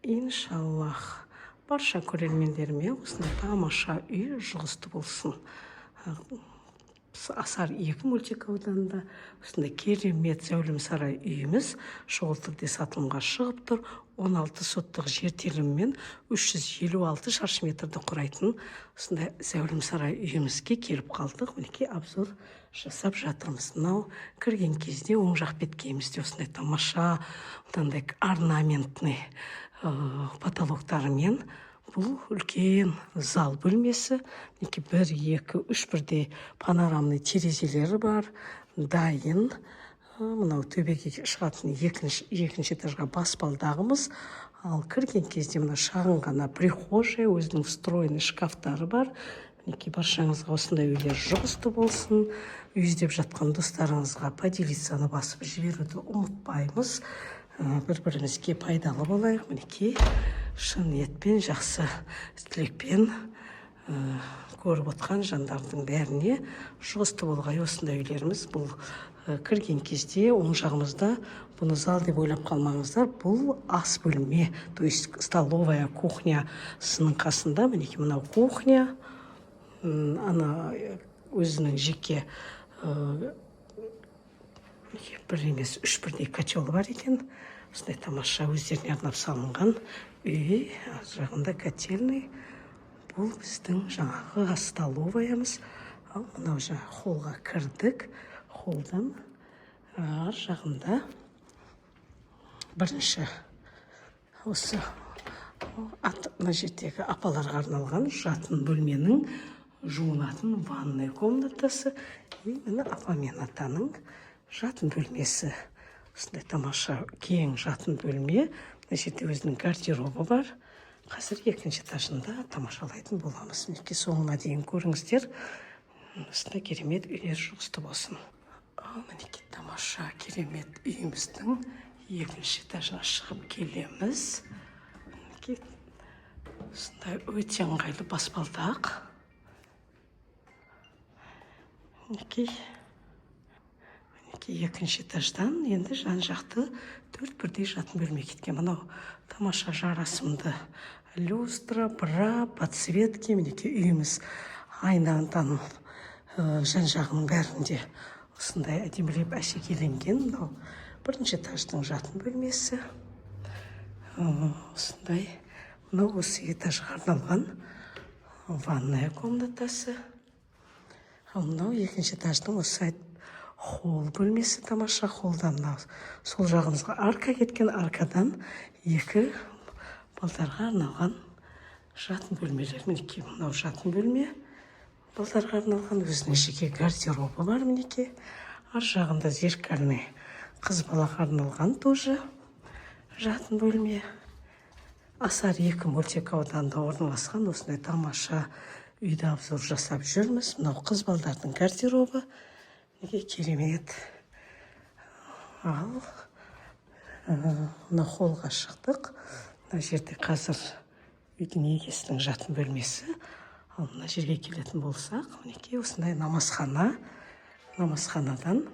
Иншаллах, барша көрермендеріме осындай тамаша үй жұғысты болсын. Асар 2 мөлтек ауданында осындай керемет зәулім сарай үйіміз шұғыл түрде сатылымға шығып тұр. 16 соттық жер телімімен 356 шаршы метрді құрайтын осындай зәулім сарай үйімізге келіп қалдық. Мінекей, обзор жасап жатырмыз. Мынау кірген кезде оң жақ беткейімізде осындай тамаша мынандай орнаментный потолоктарымен бұл үлкен зал бөлмесі. Мінекей, бір, екі, үш бірдей панорамный терезелері бар, дайын. Мынау төбеге шығатын екінші этажға баспалдағымыз. Ал кірген кезде мына шағын ғана прихожая, өзінің встроенный шкафтары бар. Мінекей, баршаңызға осындай үйлер жұғысты болсын. Үй іздеп жатқан достарыңызға поделиться басып жіберуді ұмытпаймыз. Бір бірімізге пайдалы болайық. Мінекей, шын ниетпен, жақсы тілекпен көріп отқан жандардың бәріне жұғысты болғай осындай үйлеріміз. Бұл кірген кезде оң жағымызда, бұны зал деп ойлап қалмаңыздар, бұл ас бөлме, то есть столовая кухнясының қасында. Мінекей, мынау кухня. Ана өзінің жеке бір емес, үш бірдей котелі бар екен. Осындай тамаша өздеріне арнап салынған үй, ар жағында котельный. Бұл біздің жаңағы столоваямыз. Ал мынау жаңағы холлға кірдік. Холлдан ар жағында бірінші осы мына жердегі апаларға арналған жатын бөлменің жуынатын ванная комнатасы и міне, апа мен атаның жатын бөлмесі. Осындай тамаша кең жатын бөлме. Мына жерде өзінің гардеробы бар. Қазір екінші этажында тамашалайтын боламыз. Мінекей, соңына дейін көріңіздер. Осындай керемет үйлер жұғысты болсын. Ал мінекей, тамаша керемет үйіміздің екінші этажына шығып келеміз. Мінекей, осындай өте ыңғайлы баспалдақ. Мінекей, екінші этаждан енді жан жақты төрт бірдей жатын бөлме кеткен. Мынау тамаша жарасымды люстра, бра, подсветки. Мінекей, үйіміз айнадан жан жағының бәрінде осындай әдемілеп әшекейленген. Мынау бірінші этаждың жатын бөлмесі. Осындай мынау осы этажға арналған ванная комнатасы. Ал мынау екінші этаждың осы холл бөлмесі. Тамаша холлда мынау сол жағымызға арка кеткен. Аркадан екі балдарға арналған жатын бөлмелер. Мінекей, мынау жатын бөлме балдарға арналған, өзінің жеке гардеробы бар. Мінекей, ар жағында зеркальный қыз балаға арналған тоже жатын бөлме. Асар 2 мөлтек ауданында орналасқан осындай тамаша үйді обзор жасап жүрміз. Мынау қыз балдардың гардеробы. Неге керемет. Ал мына холлға шықтық. Мына жерде қазір үйдің егесінің жатын бөлмесі. Ал мына жерге келетін болсақ, мінекей, осындай намазхана. Намазханадан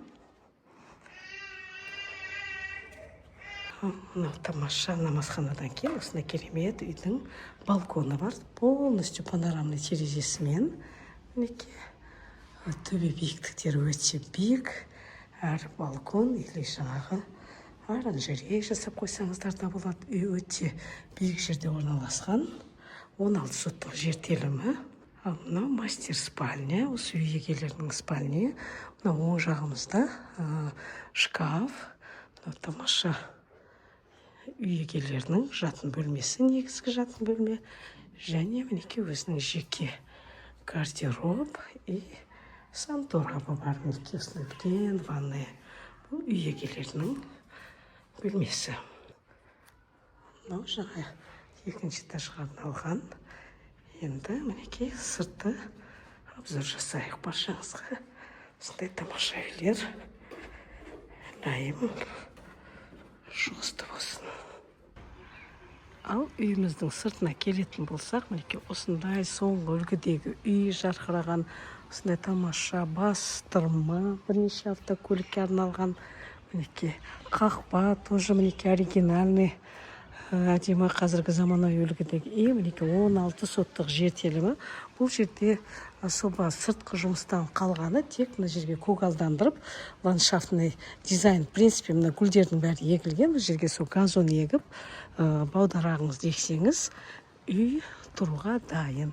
мынау тамаша намазханадан кейін осындай керемет үйдің балконы бар, полностью панорамный терезесімен. Мінекей, төбе биіктіктері өте биік. Әр балкон или жаңағы оранжерея жасап қойсаңыздар да болады. Үй өте биік жерде орналасқан, 16 соттық жер телімі. Ал мынау мастер спальня, осы үй егелерінің спальня. Мынау оң жағымызда шкаф. Мынау тамаша үй егелерінің жатын бөлмесі, негізгі жатын бөлме. Және мінекей, өзінің жеке гардероб и санторабы бар. Мінекей, осындай үлкен ванная. Бұл үй егелерінің бөлмесі. Мынау жаңа екінші этажға арналған. Енді мінекей, сырты обзор жасайық. Баршаңызға осындай тамаша үйлер дайым жұғысты болсын. Ал үйіміздің сыртына келетін болсақ, мінекей, осындай соңғы үлгідегі үй, жарқыраған осындай тамаша бастырма, бірнеше автокөлікке арналған. Мінекей, қақпа тоже, мінекей, оригинальный. Әдемі, қазіргі заманауи үлгідегі үй. Мінекей, 16 соттық жер телімі. Бұл жерде особо сыртқы жұмыстан қалғаны тек мына жерге көгалдандырып, ландшафтный дизайн. В принципе, мына гүлдердің бәрі егілген. Бұл жерге сол газон егіп, бау-дарағыңызды ексеңіз, үй тұруға дайын.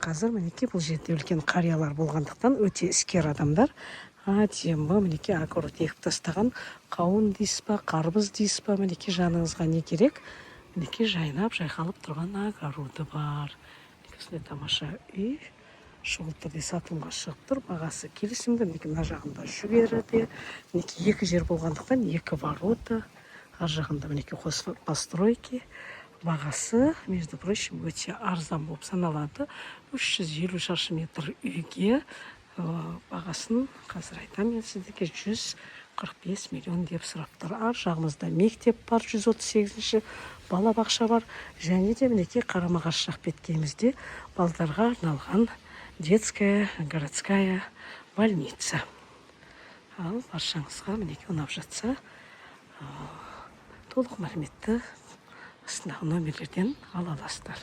Қазір, мінекей, бұл жерде үлкен қариялар болғандықтан, өте іскер адамдар, әдемі, мінекей, огород егіп тастаған. Қауын дейсіз ба, қарбыз дейсіз ба, мінекей, жаныңызға не керек, мінекей, жайнап жайқалып тұрған огороды бар. Мінекей, осындай тамаша үй шұғыл түрде сатылымға шығып тұр. Бағасы келісімді. Мінекей, мына жағында жүгері де, мінекей, екі жер болғандықтан, екі ворота ар жағында, мінекей, қос постройки. Бағасы, между прочим, өте арзан болып саналады. 350 шаршы метр үйге бағасын қазір айтамын мен сіздерге, 145 миллион деп сұрап тұр. Ар жағымызда мектеп бар, 138-ші балабақша бар. Және де, мінекей, қарама қарсы жақ беткейімізде балдарға арналған детская городская больница. Ал баршаңызға, мінекей, ұнап жатса, толық мәліметті астындағы номерлерден ала аласыздар.